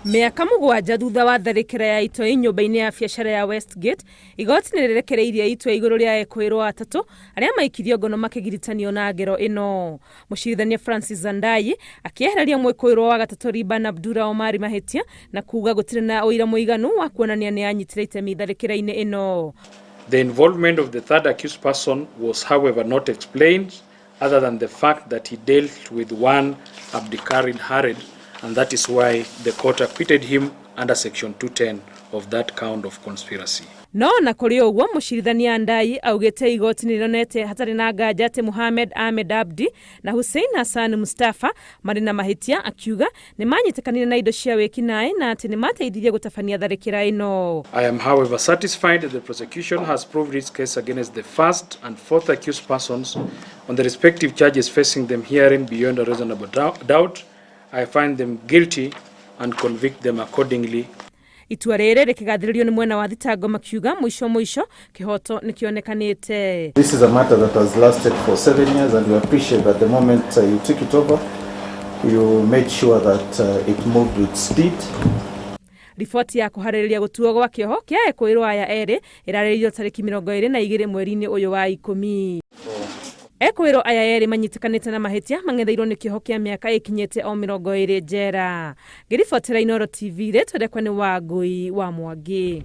Mĩaka 7 thutha wa tharĩkĩra ya itoi nyũmba-inĩ ya biacara ya Westgate, igoti nĩ rĩrekereirie itua igũrũ rĩa ekũĩrwo atatũ arĩa maikirio ngono makĩgiritanio na ngero ĩno. Mũcirithania Francis Zandayi akĩehereria mwĩkũĩrwo wa gatatũ Liban Abdullah Omari mahĩtia na kuuga gũtirĩ na ũira mũiganu wa kuonania nĩ anyitire itemi tharĩkĩra-inĩ ĩno. The involvement of the third accused person was, however, not explained other than the fact that he dealt with one Abdikarin Hared, and that is why the court acquitted him under section 210 of that count of conspiracy. No na kũrĩ ũguo, mũcirithania Ndai augĩte igoti nĩ rĩonete hatarĩ na nganja atĩ Mohamed Ahmed Abdi na Hussein Hassan Mustafa marĩ na mahĩtia, akiuga nĩ manyitĩkanire na indo cia wĩkinaĩ na atĩ nĩ mateithirie gũtabania tharĩkĩra ĩno. I am, however, satisfied that the prosecution has proved its case against the first and fourth accused persons on the respective charges facing them herein beyond a reasonable doubt. I find them guilty and convict them accordingly. Itua rĩrĩ rĩkĩgathĩrĩrio nĩ mwena wa thitango, makiuga mũico mũico kĩhoto nĩ kĩonekanĩte. This is a matter that has lasted for 7 years, and we appreciate that the moment you took it over, you made sure that it moved with speed. Riboti ya kũharĩrĩria gũtuo gwa kĩoho kĩa ekũĩrwo aya erĩ ĩrarĩrĩirio tarĩki 22 mweri-inĩ ũyũ wa 10. Ekũĩrwo aya erĩ manyitĩkanĩte na mahĩtia mang'etheirwo nĩ kĩoho kĩa mĩaka ĩkinyĩte o 20 njera. Ngĩribotera Inooro TV, rĩtwa rĩakwa nĩ Wangũi wa Mwangi.